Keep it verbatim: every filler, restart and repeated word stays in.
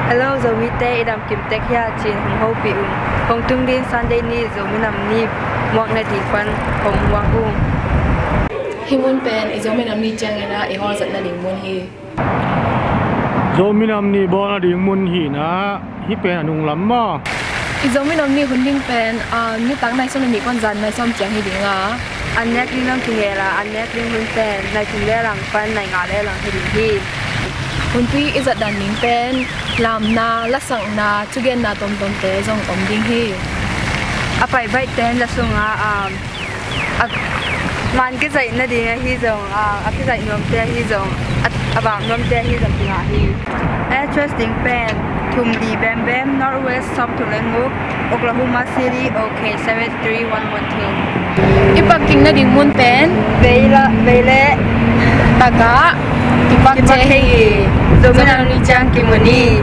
Hello, Zomite, i dam kim tek hia ci-in hong hopih un. Hong tung ding Sunday ni Zomi Nam Ni muak nading pan hong muak un. Hih mun pen i Zomi Nam Ni ciangin ah i hawlzat nading mun hi. Zomi Nam Ni bawl nading mun hi-in ah, hih pen a nunglam maw? I Zomi Nam Ni hun ding pen, ah, nitak nai sawm le nih pan zan nai sawm ciang hi ding a, an nek ding lam kingel a, an nek ding hun pen nai thum le lang pan nai nga le lang hi ding hi. Hunpui i zat dan ding pen lamna, lasakna, thugenna tomtomte zong om ding hi. A pai baihte in la sungah, um, a man kizaih nading ahi zong, a, a kizaih nuamte ahi zong, a, a vak nuamte ahi zong kingah hi. Address ding pen thum li bembem, Northwest sawmthum le nguk, Oklahoma City, O K seven three one one two. I pak kik nading mun pen vei la, vei le tagah kipak, kipak thei hi. Zomi Nam Ni ciang kimu ni.